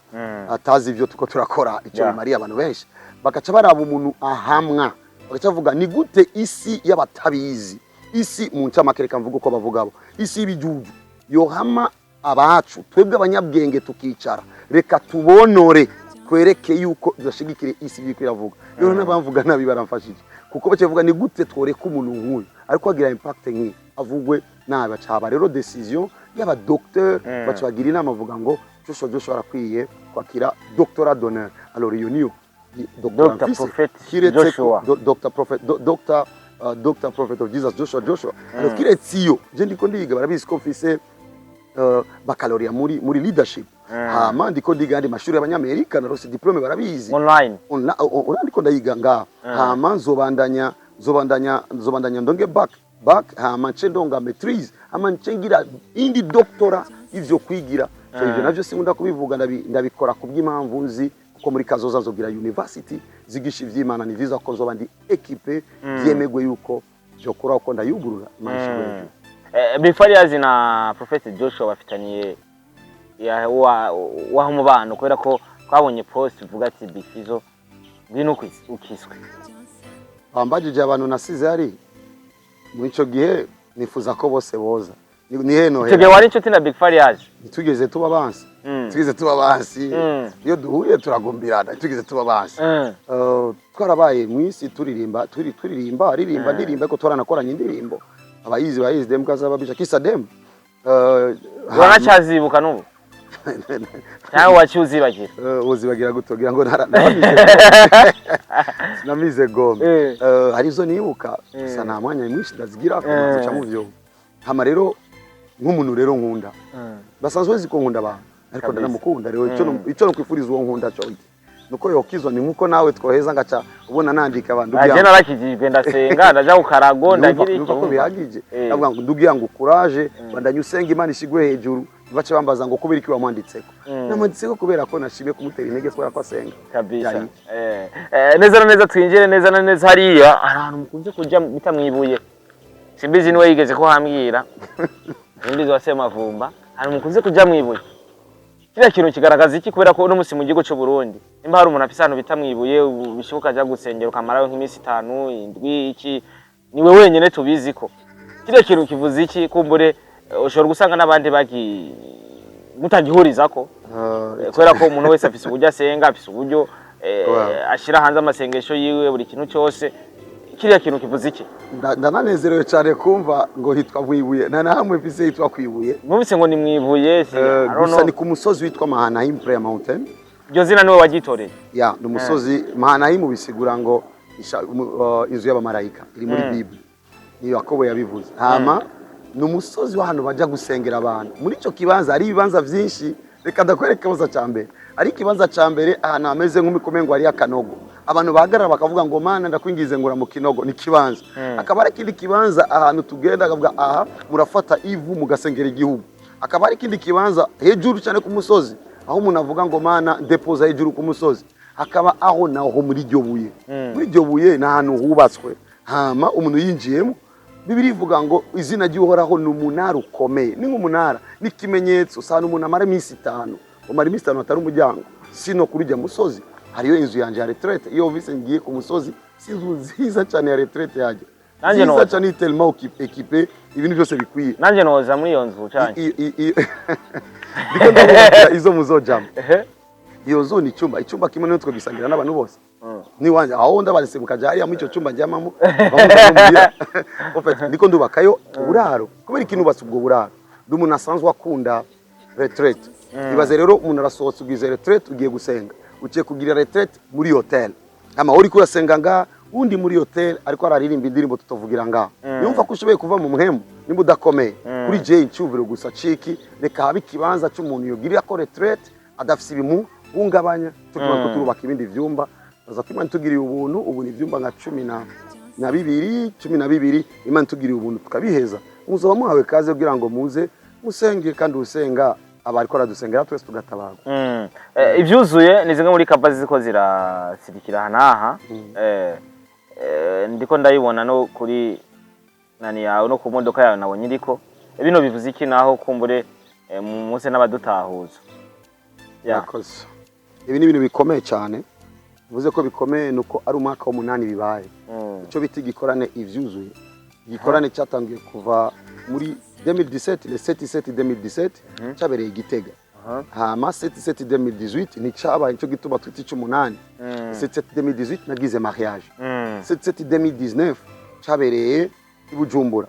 atazi ibyo tuko turakora icyo bimariye abantu benshi. Bagaca baraba umuntu ahamwa, bagaca bavuga ni gute isi y'abatabizi, isi mu ncamake, reka mvuga uko bavuga bo, isi y'ibijuju yohama abacu, twebwe abanyabwenge tukicara, reka tubonore, twereke yuko tudashigikire isi ibyo iravuga. Rero n'abamvuga nabi baramfashije, kuko bakivuga ni gute tworeka umuntu nk'uyu ariko agira impact nk'iyi avugwe nabi? Baca haba rero décision y'aba docteur, baca bagira inama, bavuga ngo Joshua Joshua arakwiye kwakira doctorat d'honneur. Alors iyo niyo doctorat Dr. mfise. Prophet Kiretse ko Joshua. Dr. Prophet, Dr. Dr. Prophet of Jesus Joshua Joshua. Alors kiretse iyo je ndiko ndiga, barabizi ko mfise baccalauréat muri leadership, hama ndiko ndiga andi mashuri y'abanyamerika, narose diplôme, barabizi. Online. Ndiko ndayiga ngaha, hama nzobandanya ndonge bac, hama nce ndonga maîtrise, hama nce ngira indi doctorat ivyo kwigira. So ivyo navyo sinkunda kubivuga, ndabikora kubw'impamvu nzi, kuko muri kazoza nzogira university zigisha ivy'Imana. Ni vyiza ko nzoba ndi équipé, vyemegwe yuko vyokora uko ndayugurura. Imana ishimwe hejuru. Big Farious na Prophet Joshua bafitaniye ya wa waho umubano, kubera ko twabonye post ivuga ati Big Fizzo ngwino ukiswe. Bambajije abantu nasize hari muri ico gihe, nifuza ko bose boza ni heno. Icyo gihe wari inshuti na Big Farious? Ntitwigeze tuba bansi. Tugeze tuba bansi. Iyo duhuye turagumbirana, tugeze tuba bansi. Twarabaye mu isi turirimba, turirimba, aririmba, ndirimba, ariko twaranakoranye indirimbo, abayizi bayizi, dem kazababisha kisa dem. Uranacyazibuka n'ubu cyangwa waciye uzibagira? Uzibagira gute? Ugira ngo namize gome? Hari izo nibuka gusa, nta mwanya mwinshi ndazigira kuca mu vyo. Hama rero nk'umuntu rero nkunda, basanzwe bazi ko nkunda abantu, ariko ndanamukunda rero. Icyo icyo nokwifuriza uwo nkunda cyo iki, nuko yokizwa. Ni nkuko nawe twoheza ngaca ubona nandika abantu. Aje narakijijwe, ndasenga, ndaja ku karago, ndagira Numva ko iki. bihagije. Ndavuga ngo ndugira ngo courage, bandanye usenga, Imana ishigwe hejuru. Bace bambaza ngo kubera iki wamwanditseko? Namwanditseko kubera ko nashimye kumutera intege, kubera ko asenga. Kabisa. Yari. Neza na neza twinjire neza na neza hariya. Hari ahantu mukunze kuja bita mwibuye, simbizi niwe yigeze ko hambwira, simbizi wa Semavumba, ahantu mukunze kuja mwibuye, kiriya kintu kigaragaza iki? Kubera ko uno musi mu gihugu c'u Burundi, nimba hari umuntu afise ahantu bita mwibuye, ubu bishoboka aja gusengera ukamarayo nk'iminsi 5, 7, iki, niwe wenyene tubizi ko kiriya kintu kivuze iki. Kumbure ushobora gusanga n'abandi bagi mutagihurizako, kubera ko umuntu wese afise uburyo asenga, afise uburyo ashira hanze amasengesho yiwe, buri kintu cyose. Kiriya kintu kivuze iki? Ndananezerewe cyane kumva ngo hitwa mwibuye. Nta na hamwe mfise hitwa kwibuye. Numvise ngo ni mwibuye I don't Gusa know. ni ku musozi witwa Mahanaim Prayer Mountain. Iryo zina niwe wagitoreye? Ya, ni umusozi Mahanaim, bisigura ngo inzu y'abamarayika, iri muri Bible, ni Yakobo yabivuze. Hama Ni umusozi w'ahantu bajya gusengera abantu. Muri icyo kibanza hari ibibanza byinshi. Reka ndakwereka ikibanza cya mbere. Ari ikibanza cya mbere ahantu hameze nk'umikumengo, hariyo akanogo, abantu bahagarara bakavuga ngo: "Mana, ndakwingize ngura mu kinogo." Ni ikibanza. Akaba ari ikindi kibanza ahantu tugenda akavuga: "Aha murafata ivu mugasengera igihugu." Akaba ari ikindi kibanza hejuru cyane ku musozi, aho umuntu avuga ngo: "Mana, depoza hejuru ku musozi." Hakaba aho naho muri iryo buye. Muri iryo buye ni ahantu hubatswe, hama umuntu yinjiyemo, Bibiliya ivuga ngo izina ry'Uhoraho ni umunara ukomeye, ni nk'umunara, ni ikimenyetso. Usanga umuntu amara iminsi 5, umara iminsi 5 atari umuryango. Sino kuri ujya musozi hariyo inzu yanjye ya retraite. Iyo vise ngiye ku musozi, si inzu nziza cyane ya retraite yanjye? Nanjye nziza noza. cyane, tellement équipé, ibintu byose bikwiye. Nanjye noza muri iyo nzu cyane. Ndiko ndabubakira izo muzojamo. Iyo nzu ni icyumba kimwe, niyo twagisangira n'abantu bose. Niwanje aho ndabarese mukaja hariya muri icyo cyumba njyamamo bamwe. En fait, ndiko ndubakayo uburaro. Kubera ikintu nubatse ubwo buraro, ndi umuntu asanzwe akunda retraite. Ibaze rero umuntu arasohotse, ugize retraite, ugiye gusenga, ugiye kugira retraite muri hotel, ama uri kurasenga ngaha, undi muri hotel ariko araririmba indirimbo tutavugira ngaha. Yumva ko ushoboye kuva mu muhemu nimba udakomeye. Kuri je icyumviro gusa ciki, reka habe ikibanza cy'umuntu yogirira ko retraite adafise ibimuhungabanya. Tukiba ko turubaka ibindi vyumba, baza ko Imana itugiriye ubuntu. Ubu ni ivyumba nka 12, 12. Imana itugiriye ubuntu tukabiheza, muzoba muhawe kaze kugira ngo muze musenge, kandi usenga aba ariko aradusengera twese tugatabarwa. Ivyuzuye ni zimwe muri cover ziko zirasirikira aha n'aha. Ndiko ndayibona no kuri nani yawe, no ku modoka yawe nabonye iriko. Bino bivuze iki naho kumbure muse n'abadutahuza? Ya. Murakoze. Ibi ni ibintu bikomeye cyane. Bivuze ko bikomeye nuko ari umwaka w'umunani bibaye. Icyo bita igikorane ivyuzuye, igikorane cyatangiye kuva muri 2017, le 7 7 2017, cyabereye i Gitega. Hama 7 7 2018 nticabaye, nicyo gituma twita icy'umunani. 7 7 2018 nagize mariage. 7 7 2019 cyabereye i Bujumbura.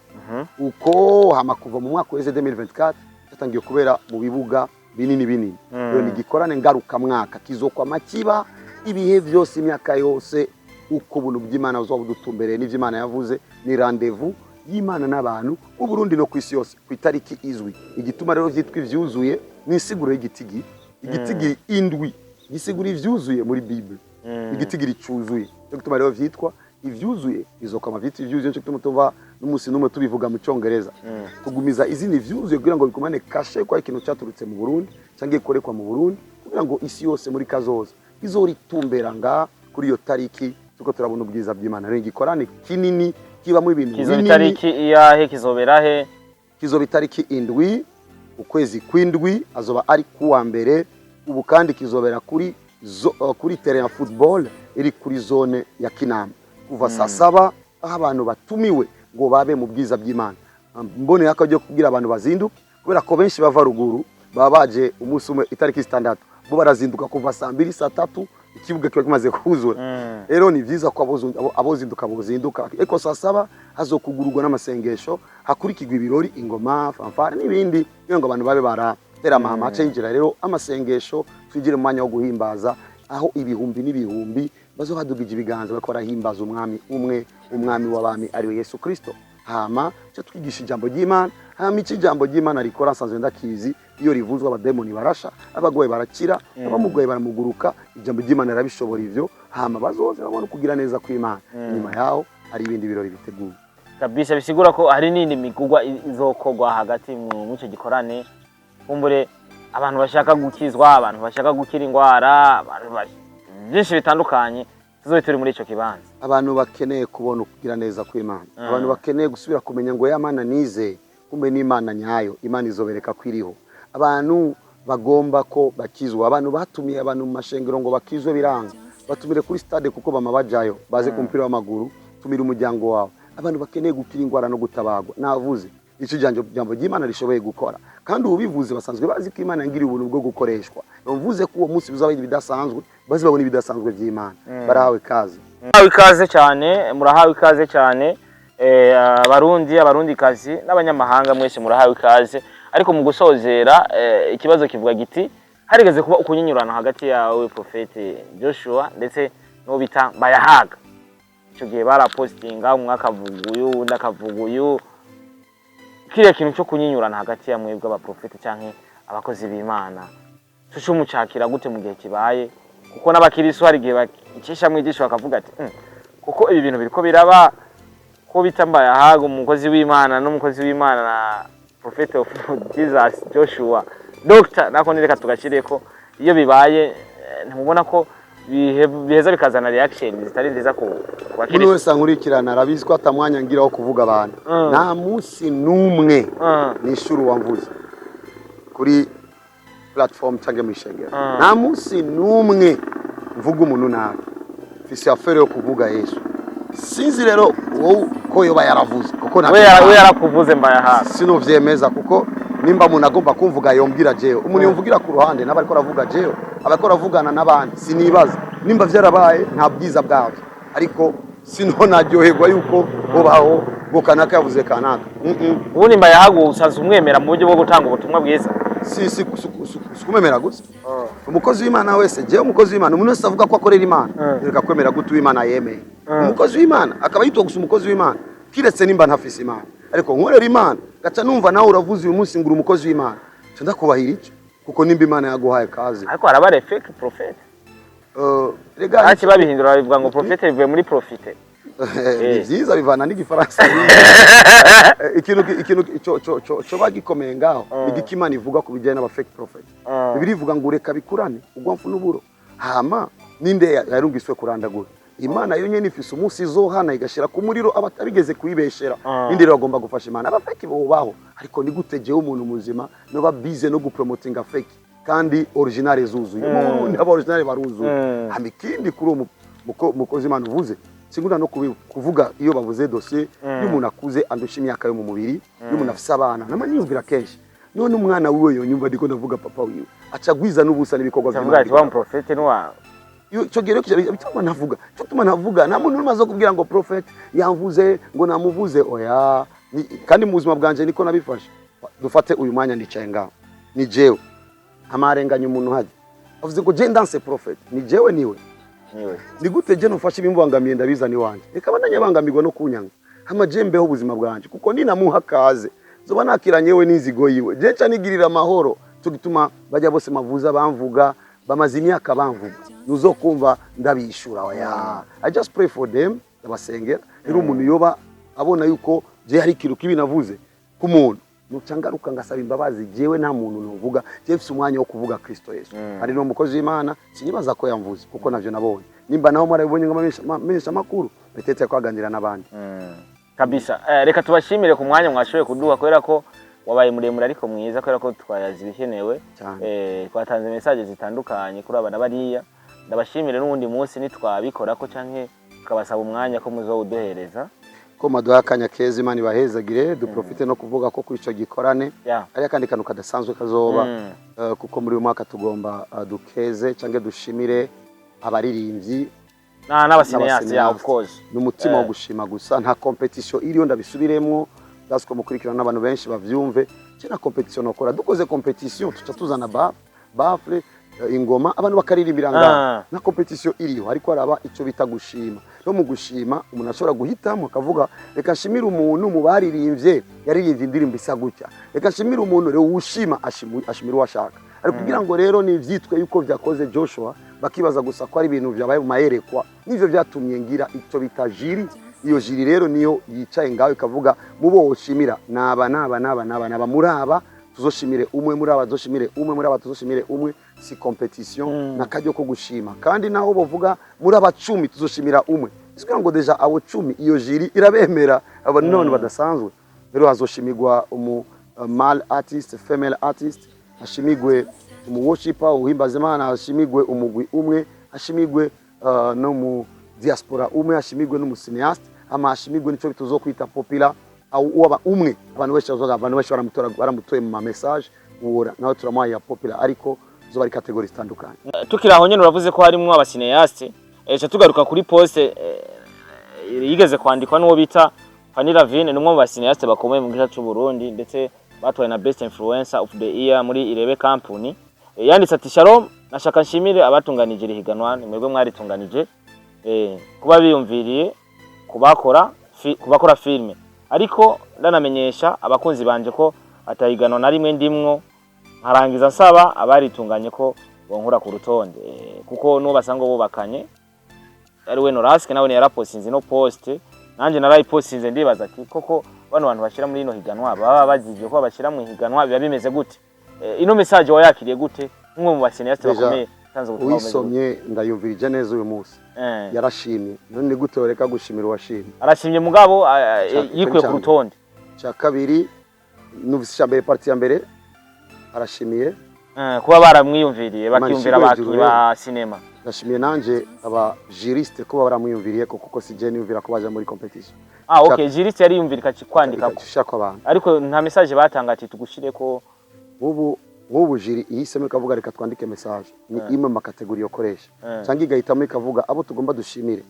Uko hama kuva mu mwaka weze 2024 cyatangiye kubera mu bibuga binini binini. Rero ni igikorane ngarukamwaka, kizokwama kiba ibihe byose, imyaka yose, uko ubuntu bw'Imana buzoba budutumbereye n'ivyo Imana yavuze. Ni rendez-vous y'Imana n'abantu mu Burundi no ku isi yose ku itariki izwi. Igituma rero vyitwa ivyuzuye ni insiguro y'igitigiri. Igitigiri indwi gisigura ivyuzuye muri Bible. Igitigiri cyuzuye, cyo gituma rero vyitwa ivyuzuye, bizokwama vyitwa ivyuzuye. Cyo gituma tuva n'umunsi n'umwe tubivuga mu Cyongereza, tugumiza izina ivyuzuye kugira ngo bigumane cachet ko ari ikintu cyaturutse mu Burundi cyangwa gikorekwa mu Burundi, kugira ngo isi yose muri kazoza izoritumbera nga kuri iyo tariki tuko turabona ubwiza bw'Imana. Rero igikorane kinini kibamo ibintu Kizoba binini. itariki iyahe? Kizobera he? Kizoba itariki 7 ukwezi kw'indwi, azoba ari kuwa mbere. Ubu kandi kizobera kuri terrain ya football iri kuri zone ya Kinama kuva saa 7, aho abantu batumiwe ngo babe mu bwiza bw'Imana. Mboneye akaryo kubwira abantu bazinduke, kubera ko benshi bava ruguru, baba baje umunsi umwe itariki 6, bo barazinduka kuva saa 2, saa 3, ikibuga kiba kimaze kuzura. Rero ni byiza ko abozinduka bozinduka, ariko saa 7 hazokugururwa n'amasengesho, hakurikirwa ibirori, ingoma, fanfare n'ibindi, kugira ngo abantu babe baratera amahama. Hace yinjira rero amasengesho, twinjire mu mwanya wo guhimbaza, aho ibihumbi n'ibihumbi bazohadugije ibiganza bariko barahimbaza umwami umwe, umwami w'abami, ariwe Yesu Kristo. Hama cyo twigisha ijambo ry'Imana. Hama icyo ijambo ry'Imana rikora nsanzwe ndakizi: iyo rivuzwe abademoni barasha, abagwayi barakira, abamugaye baramuguruka. Ijambo ry'Imana rirabishobora ivyo. Hama bazoze babona ukugira neza kw'Imana. Inyuma yaho hari ibindi birori biteguwe. Kabisa, bisigura ko hari n'indi migugwa izokorwa hagati mu ico gikorane. Kumbure abantu bashaka gukizwa, abantu bashaka gukira ingwara, abantu byinshi bitandukanye, tuzobe turi muri ico kibanza. Abantu bakeneye kubona ukugira neza kw'Imana, abantu bakeneye gusubira kumenya ngo ya Mana nize kumbe n'Imana nyayo, Imana izobereka ko iriho. Abantu bagomba ko bakizwa, abantu batumiye abantu mu mashengero ngo bakizwe biranga, batumire kuri stade kuko bama bajayo baze ku mupira w'amaguru. Tumira umuryango wawe. Abantu bakeneye gukira ingwara no gutabagwa, navuze icyo jambo ry'Imana rishoboye gukora, kandi ubivuze basanzwe bazi ko Imana yangiriye ubuntu bwo gukoreshwa. Bavuze ko uwo munsi bizaba ibidasanzwe, bazi babona ibidasanzwe by'Imana. Barahawe kaze. Murahawe ikaze cyane, murahawe ikaze cyane. Abarundi, Abarundikazi n'abanyamahanga mwese murahawe ikaze. Ariko mu gusozera, ikibazo kivuga giti: harigeze kuba ukunyinyurana hagati yawe, Prophète Joshua, ndetse n'uwo bita Bayahaga. Icyo gihe barapostinga, umwe akavuga uyu, undi akavuga uyu. Kiriya kintu cyo kunyinyurana hagati ya mwebwe abaprofeti canke abakozi b'Imana, tuco mucakira gute mu gihe kibaye? Kuko n'abakirisu hari igihe bacishamwo ijisho bakavuga ati: Kuko ibi bintu biriko biraba ko bita Mbayahaga umukozi w'Imana n'umukozi w'Imana na Prophet of Jesus Joshua Doctor, nako nireka tugashireko." Iyo bibaye, ntimubona ko biheza bikazana reaction zitari nziza ku Umuntu bakirisu? wese ankurikirana arabizi ko atamwanya ngira wo kuvuga abantu. Nta munsi n'umwe nishuri wamvuze kuri platform cyangwa mu ishengero. Nta munsi n'umwe mvuga umuntu nabi. Mfise affaire yo kuvuga Yesu. Sinzi rero wowe ko yoba yaravuze, kuko We yarakuvuze, Mbayahaga. Sinovyemeza, kuko nimba umuntu agomba kumvuga yombwira jewe. Umuntu yumvugira ku ruhande naba ariko aravuga jewe, aba ariko aravugana n'abandi. Sinibaza nimba vyarabaye, nta bwiza bwabyo, ariko sino naryoherwa yuko bubaho ngo kanaka yavuze kanaka. Ubundi Mbayahaga usanzwe umwemera mu buryo bwo gutanga ubutumwa bwiza? Si kumemera gusa, umukozi w'Imana wese, jewe umukozi w'Imana, umuntu wese avuga ko akorera Imana, reka kwemera gute uw'Imana yemeye? Umukozi w'Imana akaba yitwa gusa umukozi w'Imana, kiretse nimba ntafise Imana, ariko nkorera Imana, gaca numva nawe uravuze uyu munsi ngo uri umukozi w'Imana, nca ndakubahira icyo, kuko nimba Imana yaguhaye kazi. Ariko haraba fake prophet. Rega. Ntacyo babihindura, babivuga ngo prophète bivuye muri profite. Ni byiza, bivana n'igifaransa. Ikintu cyo gikomeye ngaho ni igiki Imana ivuga ku bijyanye n'aba fake prophet? Bibiliya ivuga ngo ureka bikurane ugwamfu n'uburo, hama ninde yarumviswe kurandagura? Imana yo nyene ifise umunsi izohana igashira ku muriro abatabigeze kuyibeshera. Ninde rero agomba gufasha Imana? Aba fake bubaho, ariko ni gute jewe umuntu muzima noba bize no gupromotinga fake kandi original zuzuye mu Burundi? Aba original baruzuye. Hama ikindi kuri uwo mukozi Imana uvuze, singunda no kuvuga iyo bavuze dossier y'umuntu akuze andusha imyaka yo mu mubiri, y'umuntu afise abana. Nama niyumvira kenshi, none umwana wiwe yonyumva ndiko ndavuga papa wiwe, aca agwiza n'ubusa n'ibikorwa. Ndavuga ati wa muprofete ni wa Ico gihe rero bituma ntavuga, cyo tuma ntavuga. Nta muntu n'umwe aza kubwira ngo prophet yamvuze, ngo namuvuze, oya. Kandi mu buzima bwanje niko nabifashe. Dufate uyu mwanya ndicaye ngaho, ni jewe amarenganya umuntu hajya avuze ngo je ndanse prophet, ni jewe niwe. Niwe. Ni gute je nufashe ibimbangamiye ndabizana iwanje? Reka bandanye bangamirwa no kunyanga, hama je mbeho ubuzima bwanje, kuko ninamuha kaze zoba nakiranye we n'inzigo yiwe. Je nca nigirira amahoro. Cyo gituma bajya bose mavuza bamvuga, bamaze imyaka bamvuga, nuzokumva ndabishura, oya. I just pray for them, ndabasengera. Rero umuntu yoba abona yuko je hari ikintu kibi navuze ku muntu, nuca ngaruka ngasaba imbabazi. Jewe nta muntu nuvuga, je mfise umwanya wo kuvuga Kristo Yesu. Hari no mukozi w'Imana, sinibaza ko yamvuze, kuko navyo nabonye. Nimba naho mwarabibonye ngo amenyesha amakuru, peut-être ko aganira n'abandi. Kabisa. Reka tubashimire ku mwanya mwashoboye kuduha, kubera ko wabaye muremure ariko mwiza, kubera ko twayazi ibikenewe. Cyane. Twatanze message zitandukanye kuri aba na bariya. Ndabashimire, n'uwundi munsi nitwabikora ko canke tukabasaba umwanya ko muzowuduhereza. Ko maduha akanya keza, Imana ibahezagire. Duprofite no kuvuga ko kuri ico gikorane ari akandi kantu kadasanzwe kazoba. Kuko muri uyu mwaka tugomba dukeze cyangwa dushimire abaririmbyi Na n'aba cinéastes, yeah, of course. N'umutima wo gushima gusa, nta compétition iriyo. Ndabisubiremwo, ndazi ko mukurikirana n'abantu benshi bavyumve. Ce na compétition nokora, dukoze compétition tuca tuzana ba baffle, ingoma, abantu bakaririmbira ngaho. Nta compétition iriho, ariko haraba ico bita gushima. No mu gushima umuntu ashobora guhitamo akavuga: reka nshimire umuntu mu baririmbye yaririmbye indirimbo isa gutya, reka nshimire umuntu. Rero ushima ashimira uwo ashaka, ariko kugira ngo rero ni ivyitwe yuko vyakoze Joshua, bakibaza gusa ko ari ibintu vyabaye mu mayerekwa, nivyo vyatumye ngira icyo bita jury. Iyo jury rero niyo yicaye ngaho ikavuga: mubo woshimira naba naba naba naba naba, muri aba tuzoshimire umwe, muri aba tuzoshimire umwe, muri aba tuzoshimire umwe. Si compétition, n'akaryo ko gushima. Kandi naho bovuga muri aba 10 tuzoshimira umwe, sikugira ngo déjà abo 10 iyo jury irabemera. Abo ni n'abantu badasanzwe. Rero hazoshimirwa umu male artist, female artist, hashimigwe umu worshiper uhimbaza Imana, hashimigwe umugwi umwe, hashimigwe no mu diaspora umwe, hashimigwe n'umu cinéaste, ama hashimigwe nico tuzokwita popular au uba umwe abantu benshi bazoga, abantu benshi baramutora, baramutoye mu ma message, uwora nawe turamuhaye ya popular, ariko zo bari catégories zitandukanye. Tukiri aho nyene, uravuze ko harimwo aba cinéastes, ca tugaruka kuri poste yigeze kwandikwa n'uwo bita Fanny Lavine, ni umwe mu ba cinéastes bakomeye mu gihugu cy'u Burundi, ndetse batowe na Best Influencer of the Year muri Irebe Company. Yanditse ati: "Shalom, nashaka nshimire abatunganije iri higanwa, ni mwebwe mwaritunganije, kuba biyumviriye kubakora filme." Ariko ndanamenyesha abakunzi banje ko atahiganwa na rimwe ndimwo, nkarangiza nsaba abaritunganye ko bonkura ku rutonde. Kuko n'uwo basanga bubakanye ari we Noraske, nawe yarapostinze ino post, nanje narayipostinze. Ndibaza ati koko bano bantu bashira muri ino higanwa baba bazivye ko babashira mu higanwa, biba bimeze gute? Ino message wayakiriye gute nk'umwe mu ba cinéastes Déjà, bakomeye tanze ubutumwa bumeze gute? Uyisomye ndayumvirije neza uyu munsi. Yarashimye, none ni gute woreka gushimira uwashimye? Arashimye mugabo yikuye ku rutonde. Cya kabiri, numvise icya mbere, partie ya mbere arashimiye. Kuba baramwiyumviriye, Imana bakiyumvira ishimwe abakinyi hejuru. ba sinema. Ndashimiye nanje aba juristes ko baramwiyumviriye ko, kuko si je niyumvira ko baja muri compétition. Ah, okay, juriste yariyumvira kwandika ko Ishaka abantu. Ariko nta message batanga ati tugushireko? Nk'ubu jury ihisemo ikavuga reka twandike message, ni imwe mu ma catégories yokoresha, cyangwa igahitamo ikavuga abo tugomba dushimire.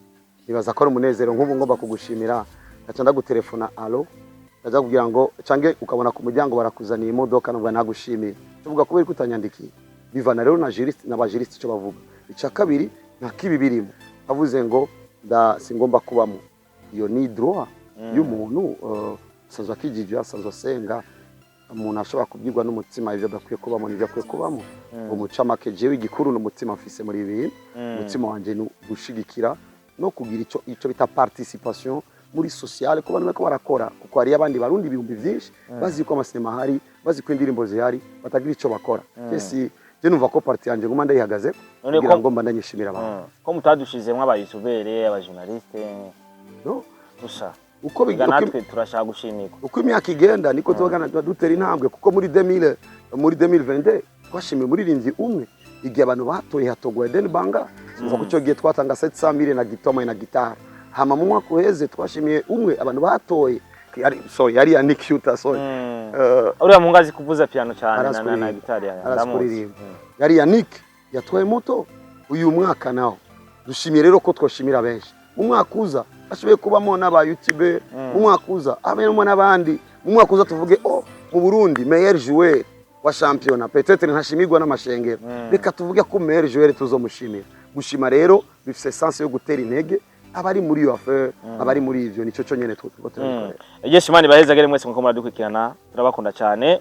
Nibaza ko ari umunezero. Nk'ubu ngomba kugushimira, ngaca ndagutelefona, allô, ndaza kugira ngo cange ukabona ku muryango barakuzaniye imodoka, nubwo nagushimiye tuvuga kubera ko utanyandikiye. Bivana rero na juriste n'aba juristes icyo bavuga. Icya kabiri, nta kibi birimo, avuze ngo nda singomba kubamo, iyo ni droit y'umuntu. Asanzwe akijijwe, asanzwe asenga, umuntu ashobora kubwirwa n'umutima ibyo adakwiye kubamo n'ibyo akwiye kubamo. Umucamake, jewe igikuru ni umutima mfise muri ibi bintu. Umutima wanje ni gushigikira no kugira ico bita participation muri sociale ku bantu bariko barakora, kuko hariyo abandi Barundi ibihumbi vyinshi bazi ko amasinema ahari, bazi ko indirimbo zihari, batagira ico bakora. Je si je numva ko partie yanje nguma ndayihagaze None kugira ko ngo mbandanye nshimira abantu. Ko mutadushizemwo aba youtubeurs, aba journalistes No? gusa? Uko Ega natwe turashaka gushimirwa. Uko imyaka igenda niko tubagana dutera intambwe, kuko muri 2000, muri 2022 twashimiye umuririmbyi umwe. Igihe abantu batoye hatogwa Eden Banga, kuva ku cyo gihe twatanga 700 mille na gitoma na gitara. Hama mu mwaka uheze twashimiye umwe abantu batoye, yari, sorry, yari ya Nick Shooter, sorry. Uriya muhungu azi kuvuza piano cyane Arazi na kuririmba. gitari ya Arazi ndamuzi. kuririmba. Yari ya Nick yatwaye moto. Uyu mwaka naho dushimiye rero ko twoshimira benshi. Mu mwaka uza bashoboye kubamo n'aba YouTube, mu mwaka uza habemo n'abandi, mu mwaka uza tuvuge oh, mu Burundi meilleur joueur wa championnat peut-être ntashimirwa n'amashengero, reka tuvuge ko meilleur joueur tuzomushimira. Gushima rero bifise sens yo gutera intege abari muri iyo affaire, abari muri ivyo. Nico cyo nyene tuko turabikorera. Yesu, Imana ibahezagere mwese muko muradukurikirana, turabakunda cyane.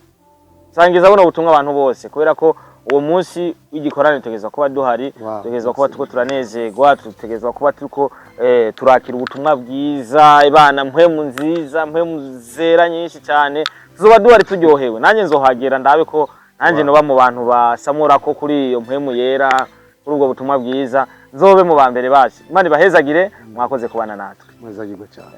Sangiza buno butumwa abantu bose, kubera ko uwo munsi w'igikorane tutegerezwa kuba duhari, tutegerezwa kuba turiko turanezerwa, tutegerezwa kuba turiko turakira ubutumwa bwiza, ibana mpwemu nziza, mpwemu zera nyinshi cyane. Tuzoba duhari turyohewe. Nanjye nzohagera ndabe ko nanjye noba mu bantu basamura ko kuri iyo mpwemu yera, kuri ubwo butumwa bwiza, nzobe mu ba mbere bacu. Imana ibahezagire, mwakoze kubana natwe. Mwezagirwe cyane.